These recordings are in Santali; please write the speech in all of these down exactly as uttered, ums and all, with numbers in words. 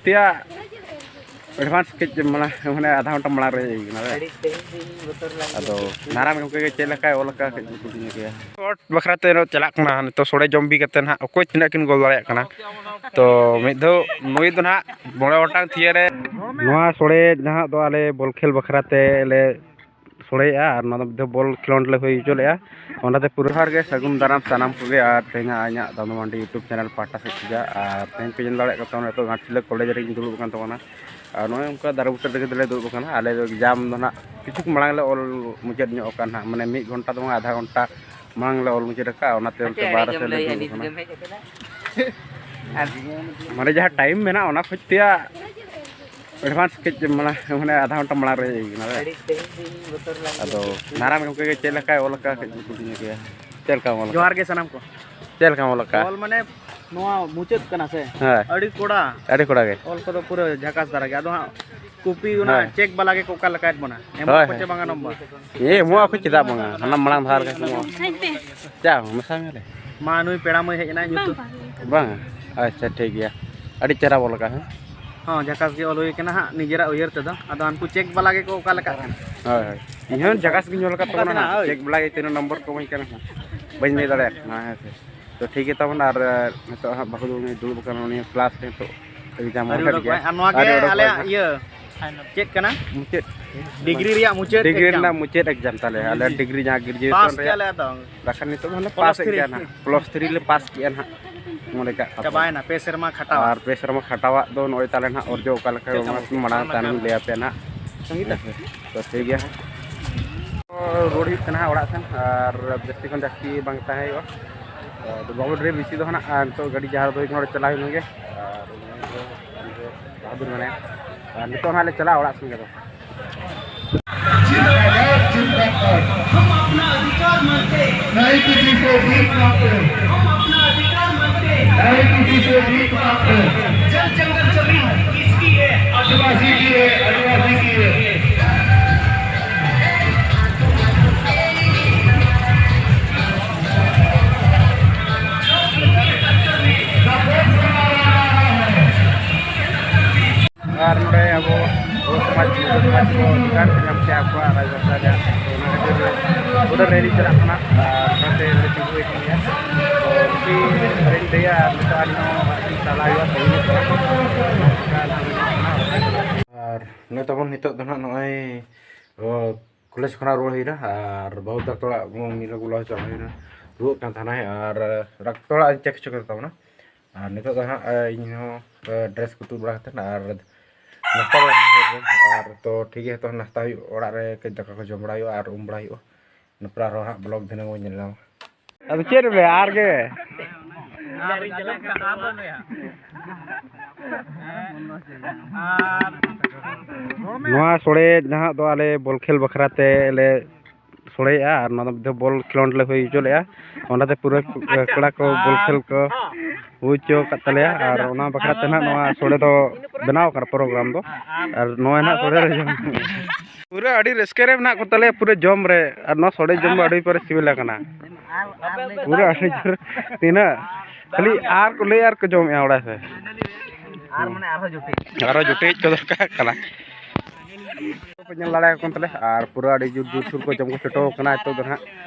ᱛᱮᱭᱟᱜ ᱮᱰᱵᱷᱟᱱᱥ ᱠᱟᱹᱡ ᱢᱟᱲᱟᱝ, ᱢᱟᱱᱮ ᱟᱫᱷᱟ ᱜᱷᱚᱱᱴᱟ ᱢᱟᱲᱟᱝ ᱨᱮ ᱦᱮᱡ ᱦᱩᱭ ᱠᱟᱱᱟ᱾ ᱟᱫᱚ ᱱᱟᱨᱟᱱ ᱜᱚᱢᱠᱮ ᱜᱮ ᱪᱮᱫ ᱞᱮᱠᱟᱭ ᱚᱞ ᱟᱠᱟᱫ, ᱠᱟᱹᱡ ᱵᱚᱱ ᱠᱩᱞᱤ ᱧᱚᱜ ᱜᱮᱭᱟ᱾ ᱥᱯᱳᱨᱴ ᱵᱟᱠᱷᱨᱟ ᱛᱮ ᱪᱟᱞᱟᱜ ᱠᱟᱱᱟ ᱱᱤᱛᱚᱜ, ᱥᱚᱲᱮ ᱡᱚᱢ ᱵᱤ ᱠᱟᱛᱮ ᱱᱟᱦᱟᱜ ᱚᱠᱚᱭ ᱛᱤᱱᱟᱹᱜ ᱠᱤᱱ ᱜᱳᱞ ᱫᱟᱲᱮᱭᱟᱜ ᱠᱟᱱᱟ᱾ ᱛᱚ ᱢᱤᱫ ᱫᱷᱟᱣ ᱱᱩᱭ ᱫᱚ ᱱᱟᱦᱟᱜ ᱢᱚᱬᱮ ᱜᱚᱴᱟᱝ ᱛᱷᱤᱭᱟᱹ ᱨᱮ᱾ ᱱᱚᱣᱟ ᱥᱚᱲᱮ ᱱᱟᱦᱟᱜ ᱫᱚ ᱟᱞᱮ ᱵᱚᱞ ᱠᱷᱮᱞ ᱵᱟᱠᱷᱨᱟ ᱛᱮ ᱞᱮ ᱥᱚᱲᱮᱭᱮᱜᱼᱟ ᱟᱨ ᱱᱚᱣᱟ ᱫᱚ ᱢᱤᱫ ᱫᱷᱟᱣ ᱵᱚᱞ ᱠᱷᱮᱞᱳᱰ ᱞᱮ ᱦᱩᱭ ᱦᱚᱪᱚ ᱞᱮᱜᱼᱟ᱾ ᱚᱱᱟᱛᱮ ᱯᱩᱨᱟᱹ ᱦᱚᱲ ᱜᱮ ᱥᱟᱹᱜᱩᱱ ᱫᱟᱨᱟᱢ ᱥᱟᱱᱟᱢ ᱠᱚᱜᱮ, ᱟᱨ ᱛᱮᱦᱮᱧ ᱤᱧᱟᱹᱜ ᱫᱟᱢᱫᱟ ᱢᱟᱱᱰᱤ YouTube ᱪᱮᱱᱮᱞ ᱯᱟᱦᱴᱟ ᱥᱮᱫ ᱠᱷᱚᱱᱟᱜ, ᱟᱨ ᱛᱮᱦᱮᱧ ᱯᱮ ᱧᱮᱞ ᱫᱟᱲᱮᱭᱟᱜ ᱠᱟᱱ ᱛᱟᱵᱚᱱᱟ ᱱᱤᱛᱚᱜ ᱜᱷᱟᱴᱥᱤᱞᱟᱹ ᱠᱚᱞᱮᱡᱽ ᱨᱮᱧ ᱫᱩᱲᱩᱵ ᱟᱠᱟᱱ ᱛᱟᱵᱚᱱᱟ᱾ ᱟᱨ ᱱᱚᱜᱼᱚᱭ ᱚᱱᱠᱟ ᱫᱟᱨᱮ ᱵᱩᱴᱟᱹ ᱨᱮᱜᱮ ᱞᱮ ᱫᱩᱲᱩᱵ ᱟᱠᱟᱱᱟ᱾ ᱟᱞᱮ ᱫᱚ ᱮᱠᱡᱟᱢ ᱫᱚ ᱱᱟᱦᱟᱜ ᱠᱤᱪᱷᱩ ᱢᱟᱲᱟᱝ ᱞᱮ ᱚᱞ ᱢᱩᱪᱟᱹᱫ ᱧᱚᱜ ᱟᱠᱟᱱ ᱱᱟᱦᱟᱜ, ᱢᱟᱱᱮ ᱢᱤᱫ ᱜᱷᱚᱱᱴᱟ ᱫᱚ ᱵᱟᱝ, ᱟᱫᱷᱟ ᱜᱷᱚᱱᱴᱟ ᱢᱟᱲᱟᱝ ᱞᱮ ᱚᱞ ᱢᱩᱪᱟᱹᱫ ᱟᱠᱟᱫᱼᱟ᱾ ᱚᱱᱟᱛᱮ ᱚᱱᱛᱮ ᱵᱟᱦᱨᱮ ᱥᱮᱫ ᱞᱮ ᱫᱩᱲᱩᱵ ᱟᱠᱟᱱᱟ᱾ ᱢᱟᱱᱮ ᱡᱟᱦᱟᱸ ᱴᱟᱭᱤᱢ ᱢᱮᱱᱟᱜᱼᱟ ᱚᱱᱟ ᱠᱷᱚᱡ ᱛᱮᱭᱟᱜ ᱮᱰᱵᱷᱟᱱᱥ ᱠᱟᱹᱡ ᱢᱟᱲᱟᱝ, ᱢᱟᱱᱮ ᱟᱫᱷᱟ ᱜᱷᱚᱱᱴᱟ ᱢᱟᱲᱟᱝ ᱨᱮ ᱦᱮᱡ ᱦᱩᱭ ᱠᱟᱱᱟ᱾ ᱟᱫᱚ ᱱᱟᱨᱟᱱ ᱜᱚᱢᱠᱮ ᱜᱮ ᱪᱮᱫ ᱞᱮᱠᱟᱭ ᱚᱞ ᱟᱠᱟᱫ, ᱠᱟᱹᱡ ᱵᱚᱱ ᱠᱩᱞᱤ ᱧᱚᱜ ᱜᱮᱭᱟ᱾ ᱪᱮᱫ ᱞᱮᱠᱟᱢ ᱚᱞ ᱟᱠᱟᱫ? ᱡᱚᱦᱟᱨ ᱜᱮ ᱥᱟᱱᱟᱢ ᱠᱚ᱾ ᱪᱮᱫ ᱞᱮᱠᱟᱢ ᱚᱞ ᱟᱠᱟᱫ? ᱚᱞ ᱢᱟᱱᱮ ᱱᱚᱣᱟ ᱢᱩᱪᱟᱹᱫ ᱠᱟᱱᱟ ᱥᱮ? ᱦᱮᱸ᱾ ᱟᱹᱰᱤ ᱠᱚᱲᱟ᱾ ᱟᱹᱰᱤ ᱠᱚᱲᱟ ᱜᱮ᱾ ᱚᱞ ᱠᱚᱫᱚ ᱯᱩᱨᱟᱹ ᱡᱷᱟᱠᱟᱥ ᱫᱷᱟᱨᱟ ᱜᱮ᱾ ᱟᱫᱚ ᱦᱟᱸᱜ ᱠᱚᱯᱤ ᱚᱱᱟ ᱦᱮᱸ᱾ ᱪᱮᱠ ᱵᱟᱞᱟ ᱜᱮᱠᱚ ᱚᱠᱟ ᱞᱮᱠᱟᱭᱮᱫ ᱵᱚᱱᱟ᱾ ᱮᱢᱚᱜ ᱦᱳᱭ, ᱟᱠᱚ ᱪᱮ ᱦᱳᱭ᱾ ᱵᱟᱝᱟ ᱱᱚᱢᱵᱚᱨ? ᱮ, ᱮᱢᱚᱜ ᱟᱠᱚ, ᱪᱮᱫᱟᱜ ᱵᱟᱝᱟ? ᱦᱟᱱᱟ ᱢᱟᱲᱟᱝ ᱫᱷᱟᱨ ᱜᱮ ᱠᱚ ᱮᱢᱚᱜᱼᱟ᱾ ᱪᱟ, ᱢᱮᱥᱟ ᱢᱮ ᱨᱮ᱾ ᱢᱟ, ᱱᱩᱭ ᱯᱮᱲᱟ ᱢᱟᱹᱭ ᱦᱮᱡ ᱮᱱᱟᱭ ᱧᱩᱛᱩᱢ᱾ ᱵᱟᱝ, ᱵᱟᱝ᱾ ᱵᱟᱝᱟ? ᱟᱪᱪᱷᱟ, ᱴᱷᱤᱠ ᱜᱮᱭᱟ᱾ ᱟᱹᱰᱤ ᱪᱮᱦᱨᱟ ᱚᱞ ᱟᱠᱟᱫ, ᱦᱮᱸ? ᱦᱚᱸ, ᱡᱷᱟᱠᱟᱥ ᱜᱮ ᱚᱞ ᱦᱩᱭ ᱠᱟᱱᱟ ᱦᱟᱸᱜ, ᱱᱤᱡᱮᱨᱟᱜ ᱩᱭᱦᱟᱹᱨ ᱛᱮᱫᱚ᱾ ᱟᱫᱚ ᱦᱟᱱᱠᱩ ᱪᱮᱠ ᱵᱟᱞᱟ ᱜᱮᱠᱚ ᱚᱠᱟ ᱞᱮᱠᱟᱜ ᱠᱟᱱᱟ᱾ ᱦᱳᱭ, ᱦᱳᱭ᱾ ᱤᱧ ᱦᱚᱸ ᱡᱷᱟᱠᱟᱥ ᱜᱤᱧ ᱚᱞ ᱟᱠᱟᱫ ᱛᱟᱵᱚᱱᱟ ᱚᱱᱠᱟ ᱦᱟᱸᱜ᱾ ᱦᱳᱭ᱾ ᱪᱮᱠ ᱵᱟᱞᱟ ᱜᱮ ᱛᱤᱱᱟᱹᱜ ᱱᱚᱢᱵᱚᱨ ᱠᱚ ᱮᱢᱟᱹᱧ ᱠᱟᱱᱟ ᱦᱟᱸᱜ, ᱵᱟᱹᱧ ᱞᱟᱹᱭ ᱫᱟᱲᱮᱭᱟᱜ ᱠᱟᱱᱟ, ᱦᱮᱸ ᱥᱮ᱾ ᱛᱚ, ᱴᱷᱤᱠ ᱜᱮ ᱛᱟᱵᱚᱱᱟ᱾ ᱟᱨ, ᱮ, ᱱᱤᱛᱚᱜ ᱦᱟᱸᱜ ᱵᱟᱹᱦᱩ ᱫᱚ ᱩᱱᱤ ᱫᱩᱲᱩᱵ ᱟᱠᱟᱱᱟ, ᱩᱱᱤ ᱠᱞᱟᱥ ᱨᱮ ᱱᱤᱛᱚᱜ ᱮᱠᱡᱟᱢ ᱟᱹᱣᱨᱤ ᱚᱞ ᱩᱰᱩᱠ ᱦᱟᱹᱵᱤᱡ ᱜᱮ᱾ ᱠᱚᱣᱟᱭ᱾ ᱟᱨ ᱱᱚᱣᱟ ᱜᱮ ᱟᱹᱣᱨᱤ ᱩᱰᱩᱠ ᱟᱞᱮᱭᱟᱜ ᱠᱚᱣᱟᱭ᱾ ᱤᱭᱟᱹ ᱪᱮᱫ ᱠᱟᱱᱟ? ᱢᱩᱪᱟᱹᱫ᱾ ᱰᱤᱜᱽᱨᱤ ᱨᱮᱭᱟᱜ ᱢᱩᱪᱟᱹᱫ ᱰᱤᱜᱽᱨᱤ ᱮᱠᱡᱟᱢ᱾ ᱨᱮᱱᱟᱜ ᱢᱩᱪᱟᱹᱫ ᱮᱠᱡᱟᱢ ᱛᱟᱞᱮ᱾ ᱟᱞᱮ ᱦᱩᱸ᱾ ᱰᱤᱜᱽᱨᱤ ᱡᱟᱦᱟᱸ ᱜᱨᱮᱡᱩᱭᱮᱥᱚᱱ ᱯᱟᱥ ᱨᱮᱭᱟᱜ ᱠᱮᱭᱟᱞᱮ ᱟᱫᱚ᱾ ᱵᱟᱠᱷᱟᱱ ᱱᱤᱛᱚᱜ ᱫᱚ ᱦᱟᱱᱮ ᱯᱞᱟᱥ ᱯᱞᱟᱥ ᱮᱫ ᱛᱷᱨᱤ᱾ ᱜᱮᱭᱟ ᱱᱟᱦᱟᱜ᱾ ᱯᱞᱟᱥ ᱛᱷᱨᱤ ᱞᱮ ᱯᱟᱥ ᱠᱮᱜᱼᱟ ᱱᱟᱦᱟᱜ᱾ ᱢᱚᱬᱮ ᱠᱟᱜ ᱠᱟᱛᱷᱟ᱾ ᱪᱟᱵᱟᱭᱮᱱᱟ ᱯᱮ ᱥᱮᱨᱢᱟ ᱠᱷᱟᱴᱟᱣᱟᱜ᱾ ᱟᱨ ᱯᱮ ᱥᱮᱨᱢᱟ ᱠᱷᱟᱴᱟᱣᱟᱜ ᱫᱚ ᱱᱚᱜᱼᱚᱭ ᱛᱟᱞᱮ ᱱᱟᱦᱟᱜ ᱚᱨᱡᱚ ᱚᱠᱟ ᱞᱮᱠᱟ ᱪᱮᱫ ᱚᱱᱟ ᱛᱟᱢ? ᱢᱟᱲᱟᱝ ᱛᱟᱭᱱᱚᱢ ᱞᱟᱹᱭ ᱟᱯᱮᱭᱟ ᱱᱟᱦᱟᱜ᱾ ᱥᱚᱝᱜᱤᱛᱟ? ᱦᱮᱸ ᱥᱮ᱾ ᱛᱚ ᱴᱷᱤᱠ ᱜᱮᱭᱟ᱾ ᱨᱩᱣᱟᱹᱲ ᱦᱩᱭᱩᱜ ᱠᱟᱱᱟ ᱦᱟᱸᱜ ᱚᱲᱟᱜ ᱥᱮᱱ, ᱟᱨ ᱡᱟᱹᱥᱛᱤ ᱠᱷᱚᱱ ᱡᱟᱹᱥᱛᱤ ᱵᱟᱝ ᱛᱟᱦᱮᱸ ᱦᱩᱭᱩᱜᱼᱟ᱾ ᱟᱫᱚ ᱵᱟᱵᱚ ᱰᱨᱮ ᱵᱮᱥᱤ ᱫᱚ ᱦᱟᱸᱜ, ᱟᱨ ᱱᱤᱛᱚᱜ ᱜᱟᱹᱰᱤ ᱡᱟᱦᱟᱸ ᱨᱮ ᱫᱚ ᱦᱩᱭᱩᱜ ᱠᱟᱱᱟ, ᱚᱸᱰᱮ ᱪᱟᱞᱟᱣ ᱦᱩᱭ ᱞᱮᱱ ᱜᱮ᱾ ᱟᱨ ᱵᱟᱦᱟᱫᱩᱨ ᱢᱮᱱᱟᱭᱟ᱾ ᱟᱨ ᱱᱤᱛᱚᱜ ᱦᱟᱸᱜ ᱞᱮ ᱪᱟᱞᱟᱜᱼᱟ ᱚᱲᱟᱜ ᱥᱮᱱ ᱜᱮ ᱟᱫᱚ᱾ जिंदाबाद, जिंदाबाद। हम अपना अधिकार मांगते हैं। नहीं किसी से भीख मांगते। हम अपना अधिकार मांगते हैं। नहीं किसी से भीख मांगते। जल जंगल जमीन किसकी है? आदिवासी की है, आदिवासी की है। ᱟᱨ ᱱᱚᱰᱮ ᱟᱵᱚ ᱟᱵᱚ ᱥᱚᱢᱟᱡᱽ ᱥᱚᱢᱟᱡᱽ ᱠᱚ ᱚᱫᱷᱤᱠᱟᱨ ᱠᱚ ᱧᱟᱢ ᱠᱮᱜᱼᱟ ᱟᱠᱚᱣᱟᱜ ᱨᱟᱡᱽ ᱵᱷᱟᱥᱟ ᱨᱮᱭᱟᱜ᱾ ᱛᱚ ᱚᱱᱟ ᱠᱷᱟᱹᱛᱤᱨ ᱜᱚᱰᱟ ᱨᱮᱞᱤ ᱪᱟᱞᱟᱜ ᱠᱟᱱᱟ ᱟᱨ ᱚᱱᱟᱛᱮ ᱱᱚᱰᱮ ᱛᱤᱸᱜᱩ ᱦᱩᱭ ᱠᱟᱱ ᱜᱮᱭᱟ᱾ ᱛᱚ ᱵᱮᱥᱤ ᱵᱟᱹᱧ ᱞᱟᱹᱭᱟ, ᱟᱨ ᱱᱤᱛᱚᱜ ᱟᱹᱞᱤᱧ ᱦᱚᱸ ᱚᱲᱟᱜ ᱥᱮᱫ ᱪᱟᱞᱟᱜ ᱦᱩᱭᱩᱜᱼᱟ, ᱠᱟᱹᱢᱤ ᱦᱩᱭᱩᱜ ᱠᱟᱱᱟ᱾ ᱟᱨ ᱱᱚᱜᱼᱚᱭ ᱛᱟᱵᱚᱱ ᱱᱤᱛᱚᱜ ᱫᱚ ᱱᱟᱦᱟᱜ ᱱᱚᱜᱼᱚᱭ, ᱚ, ᱠᱚᱞᱮᱡᱽ ᱠᱷᱚᱱᱟᱜ ᱨᱩᱣᱟᱹᱲ ᱦᱩᱭᱱᱟ ᱟᱨ ᱵᱟᱹᱦᱩ ᱰᱟᱠᱛᱚᱨ ᱚᱲᱟᱜ ᱢᱤᱫ ᱞᱟᱹᱜᱩ ᱞᱟᱦᱟ ᱪᱟᱞᱟᱣ ᱦᱩᱭᱱᱟ᱾ ᱨᱩᱣᱟᱹᱜ ᱠᱟᱱ ᱛᱟᱦᱮᱱᱟᱭ ᱟᱨ ᱰᱟᱠᱛᱚᱨ ᱚᱲᱟᱜ ᱤᱧ ᱪᱮᱠ ᱦᱚᱪᱚ ᱠᱮᱫ ᱛᱟᱵᱚᱱᱟ᱾ ᱟᱨ ᱱᱤᱛᱚᱜ ᱫᱚ ᱦᱟᱸᱜ, ᱮ, ᱤᱧ ᱦᱚᱸ, ᱮ, ᱰᱨᱮᱥ ᱠᱚ ᱛᱩᱫ ᱵᱟᱲᱟ ᱠᱟᱛᱮᱫ ᱟᱨ ᱱᱟᱥᱛᱟ ᱵᱟᱲᱟ ᱦᱩᱭᱩᱜᱼᱟ᱾ ᱟᱨ ᱛᱚ ᱴᱷᱤᱠ ᱜᱮᱭᱟ, ᱛᱚ ᱱᱟᱥᱛᱟ ᱦᱩᱭᱩᱜᱼᱟ, ᱚᱲᱟᱜ ᱨᱮ ᱠᱟᱹᱡ ᱫᱟᱠᱟ ᱠᱚ ᱡᱚᱢ ᱵᱟᱲᱟ ᱦᱩᱭᱩᱜᱼᱟ ᱟᱨ ᱩᱢ ᱵᱟᱲᱟ ᱦᱩᱭᱩᱜᱼᱟ᱾ ᱤᱱᱟᱹ ᱯᱚᱨᱮ ᱟᱨᱦᱚᱸ ᱦᱟᱸᱜ ᱵᱞᱚᱜ ᱫᱷᱤᱱᱟᱹᱝ ᱵᱚᱱ ᱧᱮᱞ ᱧᱟᱢᱟ᱾ ᱟᱫᱚ ᱪᱮᱫ ᱨᱮ ᱟᱨ ᱜᱮ? ᱱᱚᱣᱟ ᱥᱚᱲᱮ ᱡᱟᱦᱟᱸ ᱫᱚ ᱟᱞᱮ ᱵᱚᱞ ᱠᱷᱮᱞ ᱵᱟᱠᱷᱨᱟ ᱛᱮ ᱞᱮ ᱥᱚᱲᱮᱭᱮᱜᱼᱟ, ᱟᱨ ᱱᱚᱣᱟ ᱫᱚ ᱢᱤᱫ ᱫᱷᱟᱣ ᱵᱚᱞ ᱠᱷᱮᱞᱳᱸᱰ ᱞᱮ ᱦᱩᱭ ᱦᱚᱪᱚ ᱞᱮᱜᱼᱟ᱾ ᱚᱸᱰᱮ ᱛᱮ ᱯᱩᱨᱟᱹ ᱠᱚᱲᱟ ᱠᱚ ᱵᱚᱞ ᱠᱷᱮᱞ ᱠᱚ ᱦᱩᱭ ᱦᱚᱪᱚ ᱟᱠᱟᱫ ᱛᱟᱞᱮᱭᱟ, ᱟᱨ ᱚᱱᱟ ᱵᱟᱠᱷᱨᱟ ᱛᱮ ᱱᱟᱦᱟᱜ ᱱᱚᱣᱟ ᱥᱚᱲᱮ ᱫᱚ ᱵᱮᱱᱟᱣ ᱟᱠᱟᱱᱟ ᱯᱨᱳᱜᱨᱟᱢ ᱫᱚ᱾ ᱟᱨ ᱱᱚᱜᱼᱚᱭ ᱱᱟᱦᱟᱜ ᱥᱚᱲᱮ ᱨᱮ ᱡᱚᱢ ᱯᱩᱨᱟᱹ ᱟᱹᱰᱤ ᱨᱟᱹᱥᱠᱟᱹ ᱨᱮ ᱢᱮᱱᱟᱜ ᱠᱚ ᱛᱟᱞᱮᱭᱟ ᱯᱩᱨᱟᱹ ᱡᱚᱢ ᱨᱮ, ᱟᱨ ᱱᱚᱣᱟ ᱥᱚᱲᱮ ᱡᱚᱢ ᱫᱚ ᱟᱹᱰᱤ ᱯᱩᱨᱟᱹ ᱥᱤᱵᱤᱞ ᱟᱠᱟᱱᱟ᱾ ᱯᱩᱨᱟᱹ ᱟᱹᱰᱤ ᱡᱳᱨ ᱛᱤᱱᱟᱹᱜ ᱠᱷᱟᱹᱞᱤ ᱟᱨ ᱠᱚ ᱞᱟᱹᱭ ᱟᱨ ᱠᱚ ᱡᱚᱢᱮᱜᱼᱟ ᱚᱲᱟᱜ ᱨᱮ᱾ ᱟᱨ ᱢᱟᱱᱮ ᱟᱨᱦᱚᱸ ᱡᱩᱴᱤᱡ᱾ ᱟᱨᱦᱚᱸ ᱡᱩᱴᱤᱡ ᱠᱚ ᱫᱚᱨᱠᱟᱨ ᱠᱟᱱᱟ᱾ ᱯᱮ ᱧᱮᱞ ᱫᱟᱲᱮᱭᱟᱠᱚ ᱠᱟᱱ ᱛᱟᱞᱮ, ᱟᱨ ᱯᱩᱨᱟᱹ ᱟᱹᱰᱤ ᱡᱳᱨ ᱡᱳᱨ ᱥᱩᱨ ᱠᱚ ᱡᱚᱢ ᱠᱚ ᱪᱷᱩᱴᱟᱹᱣ ᱠᱟᱱᱟ ᱱᱤᱛᱚᱜ ᱫᱚ ᱱᱟᱦᱟᱜ᱾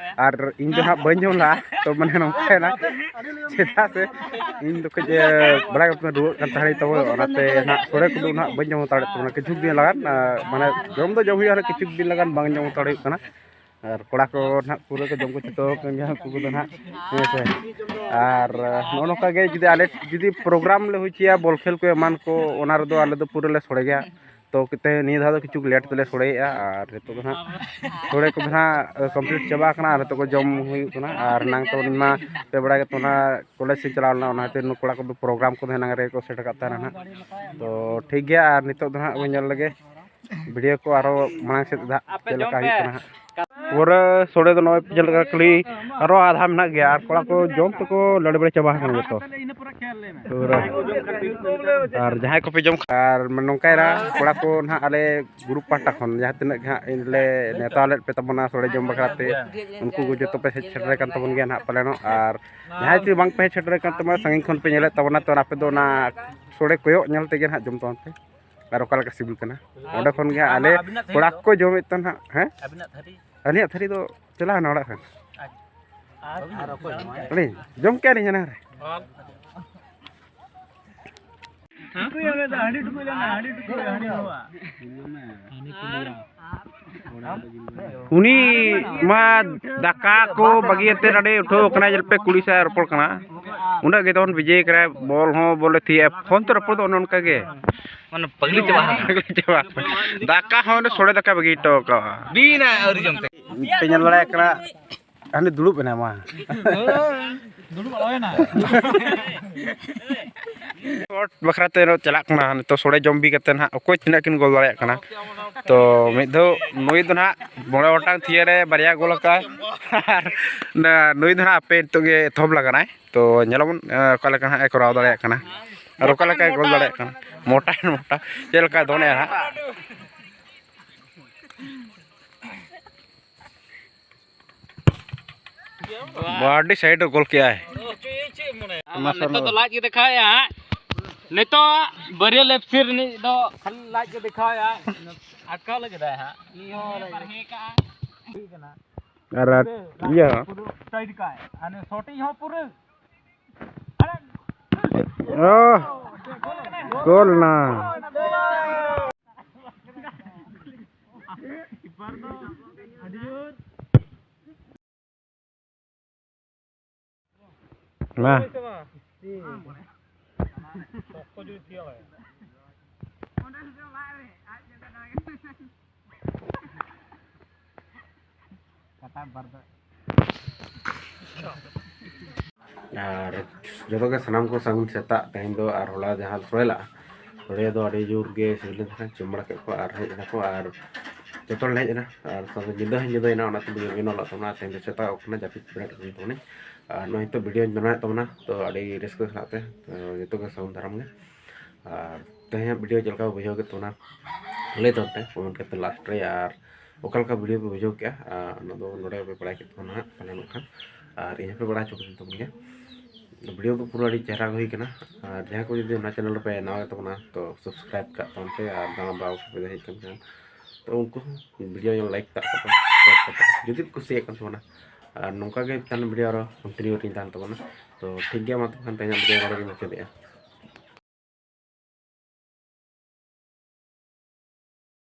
ᱟᱨ ᱤᱧ ᱫᱚ ᱱᱟᱦᱟᱜ ᱵᱟᱹᱧ ᱡᱚᱢ ᱞᱟᱜᱼᱟ, ᱛᱚ ᱢᱟᱱᱮ ᱱᱚᱝᱠᱟᱭᱮᱱᱟ, ᱪᱮᱫᱟᱜ ᱥᱮ ᱤᱧ ᱫᱚ ᱠᱟᱹᱡ, ᱮ, ᱵᱟᱲᱟᱭ ᱠᱟᱛᱮ ᱨᱩᱣᱟᱹᱜ ᱠᱟᱱ ᱛᱟᱦᱮᱸᱫ, ᱛᱚ ᱚᱱᱟᱛᱮ ᱱᱟᱦᱟᱜ ᱥᱚᱲᱮ ᱠᱚᱫᱚ ᱱᱟᱦᱟᱜ ᱵᱟᱹᱧ ᱡᱚᱢ ᱦᱟᱛᱟᱲᱮᱫ ᱛᱟᱵᱚᱱᱟ ᱠᱤᱪᱷᱩ ᱫᱤᱱ ᱞᱟᱜᱟᱱ, ᱟ, ᱢᱟᱱᱮ ᱡᱚᱢ ᱫᱚ ᱡᱚᱢ ᱦᱩᱭᱩᱜᱼᱟ, ᱠᱤᱪᱷᱩ ᱫᱤᱱ ᱞᱟᱜᱟᱱ ᱵᱟᱝ ᱡᱚᱢ ᱦᱟᱛᱟᱲ ᱦᱩᱭᱩᱜ ᱠᱟᱱᱟ᱾ ᱟᱨ ᱠᱚᱲᱟ ᱠᱚ ᱱᱟᱦᱟᱜ ᱯᱩᱨᱟᱹ ᱠᱚ ᱡᱚᱢ ᱠᱚ ᱪᱷᱩᱴᱟᱹᱣ ᱟᱠᱟᱱ ᱜᱮᱭᱟ, ᱩᱱᱠᱩ ᱠᱚᱫᱚ ᱱᱟᱦᱟᱜ, ᱦᱮᱸ ᱥᱮ᱾ ᱟᱨ, ᱟ, ᱱᱚᱜᱼᱚ ᱱᱚᱝᱠᱟ ᱜᱮ ᱡᱩᱫᱤ ᱟᱞᱮ ᱡᱩᱫᱤ ᱯᱨᱳᱜᱨᱟᱢ ᱞᱮ ᱦᱩᱭ ᱦᱚᱪᱚᱭᱟ, ᱵᱚᱞ ᱠᱷᱮᱞ ᱠᱚ ᱮᱢᱟᱱ ᱠᱚ, ᱚᱱᱟ ᱨᱮᱫᱚ ᱟᱞᱮ ᱫᱚ ᱯᱩᱨᱟᱹ ᱞᱮ ᱥᱚᱲᱮ ᱜᱮᱭᱟ᱾ ᱛᱚ ᱠᱟᱛᱮ ᱱᱤᱭᱟᱹ ᱫᱷᱟᱣ ᱫᱚ ᱠᱤᱪᱷᱩ ᱞᱮᱴ ᱛᱮᱞᱮ ᱥᱚᱲᱮᱭᱮᱜᱼᱟ, ᱟᱨ ᱱᱤᱛᱚᱜ ᱫᱚ ᱱᱟᱦᱟᱜ ᱥᱚᱲᱮ ᱠᱚᱫᱚ ᱱᱟᱦᱟᱜ ᱠᱚᱢᱯᱞᱤᱴ ᱪᱟᱵᱟ ᱟᱠᱟᱱᱟ, ᱟᱨ ᱱᱤᱛᱚᱜ ᱠᱚ ᱡᱚᱢ ᱦᱩᱭᱩᱜ ᱠᱟᱱᱟ᱾ ᱟᱨ ᱮᱱᱟᱝ ᱛᱚ ᱤᱧ ᱢᱟ ᱯᱮ ᱵᱟᱲᱟᱭ ᱜᱮᱛᱚ ᱚᱱᱟ ᱠᱚᱞᱮᱡᱽ ᱥᱮᱫ ᱪᱟᱞᱟᱣ ᱞᱮᱱᱟ, ᱚᱱᱟ ᱠᱷᱟᱹᱛᱤᱨ ᱱᱩᱠᱩ ᱠᱚᱲᱟ ᱠᱚᱫᱚ ᱯᱨᱳᱜᱨᱟᱢ ᱠᱚᱫᱚ ᱮᱱᱟᱝ ᱨᱮᱜᱮ ᱠᱚ ᱥᱮᱴᱮᱨ ᱠᱟᱜ ᱛᱟᱦᱮᱱᱟ ᱱᱟᱦᱟᱜ᱾ ᱛᱚ ᱴᱷᱤᱠ ᱜᱮᱭᱟ, ᱟᱨ ᱱᱤᱛᱚᱜ ᱫᱚ ᱱᱟᱦᱟᱜ ᱵᱚᱱ ᱧᱮᱞ ᱞᱮᱜᱮ ᱵᱷᱤᱰᱤᱭᱳ ᱠᱚ ᱟᱨᱦᱚᱸ ᱢᱟᱲᱟᱝ ᱥᱮᱫ ᱦᱟᱸᱜ ᱪᱮᱫ ᱞᱮᱠᱟ ᱦᱩᱭᱩᱜ ᱠᱟᱱᱟ ᱦᱟᱸᱜ᱾ ᱯᱩᱨᱟᱹ ᱥᱚᱲᱮ ᱫᱚ ᱱᱚᱜᱼᱚᱭ ᱯᱮ ᱧᱮᱞ ᱞᱮᱠᱟ ᱠᱷᱟᱹᱞᱤ ᱟᱨᱦᱚᱸ ᱟᱫᱷᱟ ᱢᱮᱱᱟᱜ ᱜᱮᱭᱟ, ᱟᱨ ᱠᱚᱲᱟ ᱠᱚ ᱡᱚᱢ ᱛᱮᱠᱚ ᱞᱟᱲᱮ ᱵᱟᱲᱮ ᱪᱟᱵᱟ ᱟᱠᱟᱱᱟ ᱡᱚᱛᱚ᱾ ᱯᱩᱨᱟᱹ᱾ ᱟᱨ ᱡᱟᱦᱟᱸᱭ ᱠᱚᱯᱮ ᱡᱚᱢ ᱠᱷᱟᱱ, ᱟᱨ ᱱᱚᱝᱠᱟᱭᱮᱱᱟ ᱠᱚᱲᱟ ᱠᱚ ᱱᱟᱦᱟᱜ, ᱟᱞᱮ ᱜᱨᱩᱯ ᱯᱟᱦᱴᱟ ᱠᱷᱚᱱ ᱡᱟᱦᱟᱸ ᱛᱤᱱᱟᱹᱜ ᱜᱮ ᱦᱟᱸᱜ ᱞᱮ ᱱᱮᱣᱛᱟ ᱞᱮᱫ ᱯᱮ ᱛᱟᱵᱚᱱᱟ ᱥᱚᱲᱮ ᱡᱚᱢ ᱵᱟᱠᱷᱨᱟ ᱛᱮ, ᱩᱱᱠᱩ ᱠᱚ ᱡᱚᱛᱚ ᱯᱮ ᱦᱮᱡ ᱥᱮᱴᱮᱨ ᱟᱠᱟᱱ ᱛᱟᱵᱚᱱ ᱜᱮᱭᱟ ᱱᱟᱦᱟᱜ ᱯᱟᱞᱮᱱᱚᱜ᱾ ᱟᱨ ᱡᱟᱦᱟᱸᱭ ᱡᱩᱫᱤ ᱵᱟᱝ ᱯᱮ ᱦᱮᱡ ᱥᱮᱴᱮᱨ ᱟᱠᱟᱱ ᱛᱟᱵᱚᱱᱟ, ᱥᱟᱺᱜᱤᱧ ᱠᱷᱚᱱ ᱯᱮ ᱧᱮᱞᱮᱫ ᱛᱟᱵᱚᱱᱟ, ᱛᱚ ᱟᱯᱮ ᱫᱚ ᱚᱱᱟ ᱥᱚᱲᱮ ᱠᱚᱭᱚᱜ ᱧᱮᱞ ᱛᱮᱜᱮ ᱱᱟᱦᱟᱜ ᱡᱚᱢ ᱛᱟᱵᱚᱱ ᱯᱮ᱾ ᱟᱨ ᱚᱠᱟ ᱞᱮᱠᱟ ᱥᱤᱵᱤᱞ ᱠᱟᱱᱟ᱾ ᱚᱸᱰᱮ ᱠᱷᱚᱱ ᱜᱮ ᱦᱟᱸᱜ ᱟᱞᱮ ᱟᱹᱵᱤᱱᱟᱜ ᱛᱷᱟᱹᱨᱤ ᱠᱚᱲᱟ ᱫᱚ? ᱠᱚ ᱡᱚᱢᱮᱫ ᱛᱟᱦᱮᱱ ᱦᱟᱸᱜ᱾ ᱦᱮᱸ? ᱟᱹᱵᱤᱱᱟᱜ ᱛᱷᱟᱹᱨᱤ? ᱟᱹᱞᱤᱧᱟᱜ ᱛᱷᱟᱹᱨᱤ ᱫᱚ ᱪᱟᱞᱟᱣ ᱮᱱᱟ ᱚᱲᱟᱜ ᱠᱷᱚᱱ᱾ ᱟᱨ ᱚᱠᱚᱭ ᱡᱚᱢᱟᱭ? ᱟᱹᱞᱤᱧ ᱡᱚᱢ ᱠᱮᱜᱼᱟ ᱞᱤᱧ ᱦᱟᱱᱟ ᱨᱮ᱾ ᱩᱱᱤ ᱢᱟ ᱫᱟᱠᱟ ᱠᱚ ᱵᱟᱹᱜᱤᱭᱟᱛᱮ ᱱᱚᱰᱮ ᱩᱴᱷᱟᱹᱣ ᱟᱠᱟᱱᱟᱭ, ᱧᱮᱞ ᱯᱮ ᱠᱩᱲᱤ ᱥᱟᱶ ᱨᱚᱯᱚᱲ ᱠᱟᱱᱟ᱾ ᱩᱱᱟᱹᱜ ᱜᱮ ᱛᱟᱵᱚᱱ ᱵᱤᱡᱤ ᱠᱟᱱᱟᱭ, ᱵᱚᱞ ᱦᱚᱸ ᱵᱚᱞᱮ ᱛᱷᱤᱭᱟ, ᱯᱷᱳᱱ ᱛᱮ ᱨᱚᱯᱚᱲ ᱫᱚ ᱚᱱᱮ ᱚᱱᱠᱟ ᱜᱮ᱾ ᱢᱟᱱᱮ ᱯᱟᱜᱽᱞᱤ ᱪᱟᱵᱟ᱾ ᱯᱟᱜᱽᱞᱤ ᱪᱟᱵᱟ᱾ ᱫᱟᱠᱟ ᱦᱚᱸ ᱚᱸᱰᱮ ᱥᱚᱲᱮ ᱫᱟᱠᱟ ᱵᱟᱹᱜᱤ ᱦᱚᱴᱚ ᱠᱟᱜᱼᱟ᱾ ᱵᱤᱱᱟ ᱟᱹᱣᱨᱤ ᱡᱚᱢ ᱛᱮ᱾ ᱯᱮ ᱧᱮᱞ ᱫᱟᱲᱮᱭᱟᱜ ᱠᱟᱱᱟ, ᱦᱟᱱᱮ ᱫᱩᱲᱩᱵ ᱮᱱᱟ ᱢᱟ᱾ ᱫᱩᱲᱩᱵ ᱟᱞᱚᱭᱮᱱᱟ᱾ ᱵᱟᱠᱷᱨᱟ ᱛᱮ ᱪᱟᱞᱟᱜ ᱠᱟᱱᱟ ᱱᱤᱛᱚᱜ, ᱥᱚᱲᱮ ᱡᱚᱢ ᱵᱤ ᱠᱟᱛᱮ ᱱᱟᱦᱟᱜ ᱚᱠᱚᱭ ᱛᱤᱱᱟᱹᱜ ᱠᱤᱱ ᱜᱳᱞ ᱫᱟᱲᱮᱭᱟᱜ ᱠᱟᱱᱟ᱾ ᱛᱚ ᱢᱤᱫ ᱫᱷᱟᱣ ᱱᱩᱭ ᱫᱚ ᱱᱟᱦᱟᱜ ᱢᱚᱬᱮ ᱜᱚᱴᱟᱝ ᱛᱷᱤᱭᱟᱹ ᱨᱮ ᱵᱟᱨᱭᱟ ᱜᱳᱞ ᱟᱠᱟᱫ, ᱟᱨ ᱱᱩᱭ ᱫᱚ ᱱᱟᱦᱟᱜ ᱦᱟᱯᱮ ᱱᱤᱛᱚᱜ ᱜᱮ ᱮᱛᱚᱦᱚᱵ ᱞᱟᱜᱟᱱᱟᱭ᱾ ᱛᱚ ᱧᱮᱞᱟᱵᱚᱱ, ᱮ, ᱚᱠᱟ ᱞᱮᱠᱟ ᱦᱟᱸᱜ ᱮ ᱠᱚᱨᱟᱣ ᱫᱟᱲᱮᱭᱟᱜ ᱠᱟᱱᱟ ᱟᱨ ᱚᱠᱟ ᱞᱮᱠᱟᱭ ᱜᱳᱞ ᱫᱟᱲᱮᱭᱟᱜ ᱠᱟᱱᱟ᱾ ᱢᱚᱴᱟ ᱢᱚᱴᱟ ᱪᱮᱫ ᱞᱮᱠᱟᱭ ᱫᱚᱱᱮᱜᱼᱟ ᱦᱟᱸᱜ᱾ ᱟᱹᱰᱤ ᱥᱟᱭᱤᱰ ᱨᱮ ᱜᱳᱞ ᱠᱮᱜᱼᱟᱭ᱾ ᱱᱤᱛᱚᱜ ᱫᱚ ᱞᱟᱡ ᱜᱮ ᱫᱮᱠᱷᱟᱣᱮᱜᱼᱟ ᱦᱟᱸᱜ᱾ ᱱᱤᱛᱚᱜ ᱵᱟᱹᱨᱭᱟᱹ ᱞᱮᱯᱥᱤ ᱨᱤᱱᱤᱡ ᱫᱚ ᱠᱷᱟᱹᱞᱤ ᱞᱟᱡ ᱜᱮ ᱫᱮᱠᱷᱟᱣᱮᱜᱼᱟ᱾ ᱟᱴᱠᱟᱣ ᱞᱟᱹᱜᱤᱫ ᱟᱭ ᱦᱟᱸᱜ᱾ ᱩᱱᱤ ᱦᱚᱸ ᱵᱟᱨᱦᱮ ᱠᱟᱜᱼᱟ᱾ ᱴᱷᱤᱠ ᱠᱟᱱᱟ᱾ ᱟᱨ ᱤᱭᱟᱹ ᱦᱚᱸ᱾ ᱥᱟᱭᱤᱰ ᱠᱟᱜᱼᱟᱭ᱾ ᱟᱨ ᱱᱩᱭ ᱥᱚᱴᱤᱝ ᱦᱚᱸ ᱯᱩᱨᱟᱹ ᱚ, ᱜᱳᱞ ᱱᱟ᱾ ᱢᱟ᱾ ᱟᱨ ᱡᱚᱛᱚ ᱜᱮ ᱥᱟᱱᱟᱢ ᱠᱚ ᱥᱟᱹᱜᱩᱱ ᱥᱮᱛᱟᱜ᱾ ᱛᱮᱦᱮᱧ ᱫᱚ ᱟᱨ ᱦᱚᱞᱟ ᱡᱟᱦᱟᱸ ᱥᱚᱲᱮ ᱞᱟᱜᱼᱟ, ᱥᱚᱲᱮ ᱫᱚ ᱟᱹᱰᱤ ᱡᱳᱨ ᱜᱮ ᱥᱤᱵᱤᱞ ᱞᱮᱱ ᱛᱟᱦᱮᱸᱫ᱾ ᱡᱚᱢ ᱵᱟᱲᱟ ᱠᱮᱫ ᱠᱚ ᱟᱨ ᱦᱮᱡ ᱮᱱᱟ ᱠᱚ, ᱟᱨ ᱡᱚᱛᱚ ᱦᱚᱲ ᱞᱮ ᱦᱮᱡ ᱮᱱᱟ᱾ ᱟᱨ ᱥᱟᱶᱛᱮ ᱧᱤᱫᱟᱹ ᱦᱚᱸ ᱧᱤᱫᱟᱹᱭᱮᱱᱟ, ᱚᱱᱟᱛᱮ ᱵᱷᱤᱰᱤᱭᱳ ᱵᱮᱱᱟᱣ ᱞᱟᱜ ᱛᱟᱵᱚᱱᱟ᱾ ᱛᱮᱦᱮᱧ ᱫᱚ ᱥᱮᱛᱟᱜ ᱠᱟᱱᱟ, ᱡᱟᱹᱯᱤᱫ ᱵᱮᱨᱮᱫ ᱦᱩᱭ ᱛᱟᱵᱚᱱᱟ᱾ ᱟᱨ ᱱᱚᱜᱼᱚᱭ ᱱᱤᱛᱚᱜ ᱵᱷᱤᱰᱤᱭᱳᱧ ᱵᱮᱱᱟᱣᱮᱫ ᱛᱟᱵᱚᱱᱟ, ᱛᱚ ᱟᱹᱰᱤ ᱨᱟᱹᱥᱠᱟᱹ ᱥᱟᱞᱟᱜ ᱛᱮ, ᱛᱚ ᱡᱚᱛᱚ ᱜᱮ ᱥᱟᱹᱜᱩᱱ ᱫᱟᱨᱟᱢ ᱜᱮ᱾ ᱟᱨ ᱛᱮᱦᱮᱧᱟᱜ ᱵᱷᱤᱰᱤᱭᱳ ᱪᱮᱫ ᱞᱮᱠᱟ ᱯᱮ ᱵᱩᱡᱷᱟᱹᱣ ᱠᱮᱫ ᱛᱟᱵᱚᱱᱟ, ᱞᱟᱹᱭ ᱛᱟᱵᱚᱱ ᱯᱮ ᱠᱚᱢᱮᱱᱴ ᱠᱟᱛᱮ ᱞᱟᱥᱴ ᱨᱮ᱾ ᱟᱨ ᱚᱠᱟ ᱞᱮᱠᱟ ᱵᱷᱤᱰᱤᱭᱳ ᱯᱮ ᱵᱩᱡᱷᱟᱹᱣ ᱠᱮᱜᱼᱟ, ᱟᱨ ᱚᱱᱟ ᱫᱚ ᱱᱚᱰᱮ ᱯᱮ ᱵᱟᱲᱟᱭ ᱠᱮᱫ ᱛᱟᱵᱚᱱᱟ ᱦᱟᱸᱜ ᱯᱟᱞᱮᱱᱚᱜ ᱠᱷᱟᱱ᱾ ᱟᱨ ᱤᱧ ᱦᱚᱸᱯᱮ ᱵᱟᱲᱟᱭ ᱦᱚᱪᱚ ᱠᱮᱫ ᱛᱟᱵᱚᱱ ᱜᱮᱭᱟ᱾ ᱵᱷᱤᱰᱤᱭᱳ ᱫᱚ ᱯᱩᱨᱟᱹ ᱟᱹᱰᱤ ᱪᱮᱦᱨᱟ ᱜᱮ ᱦᱩᱭ ᱠᱟᱱᱟ᱾ ᱟᱨ ᱡᱟᱦᱟᱸᱭ ᱠᱚ ᱡᱩᱫᱤ ᱚᱱᱟ ᱪᱮᱱᱮᱞ ᱨᱮᱯᱮ ᱱᱟᱣᱟ ᱜᱮ ᱛᱟᱵᱚᱱᱟ, ᱛᱚ ᱥᱟᱵᱥᱠᱨᱟᱭᱤᱵ ᱠᱟᱜ ᱛᱟᱵᱚᱱ ᱯᱮ, ᱟᱨ ᱱᱟᱣᱟ ᱵᱟᱵᱟ ᱠᱚᱯᱮ ᱦᱮᱡ ᱠᱟᱱ ᱠᱷᱟᱱ, ᱛᱚ ᱩᱱᱠᱩ ᱦᱚᱸ ᱵᱷᱤᱰᱤᱭᱳ ᱧᱮᱞ ᱞᱟᱭᱤᱠ ᱠᱟᱜ ᱛᱟᱵᱚᱱ ᱯᱮ᱾ ᱡᱩᱫᱤ ᱯᱮ ᱠᱩᱥᱤᱭᱟᱜ ᱠᱟᱱ ᱛᱟᱵᱚᱱᱟ, ᱟᱨ ᱱᱚᱝᱠᱟ ᱜᱮ ᱛᱟᱦᱮᱱ ᱵᱷᱤᱰᱤᱭᱳ ᱟᱨᱚ ᱠᱚᱱᱴᱤᱱᱤᱭᱩ ᱨᱤᱧ ᱛᱟᱦᱮᱱ ᱛᱟᱵᱚᱱᱟ᱾ ᱛᱚ ᱴᱷᱤᱠ ᱜᱮᱭᱟ, ᱢᱟ ᱛᱚᱵᱮ ᱠᱷᱟᱱ ᱛᱮᱦᱮᱧᱟᱜ ᱵᱷᱤᱰᱤᱭᱳ ᱱᱚᱰᱮ ᱜᱮᱧ ᱢᱩᱪᱟᱹᱫᱮᱜᱼᱟ᱾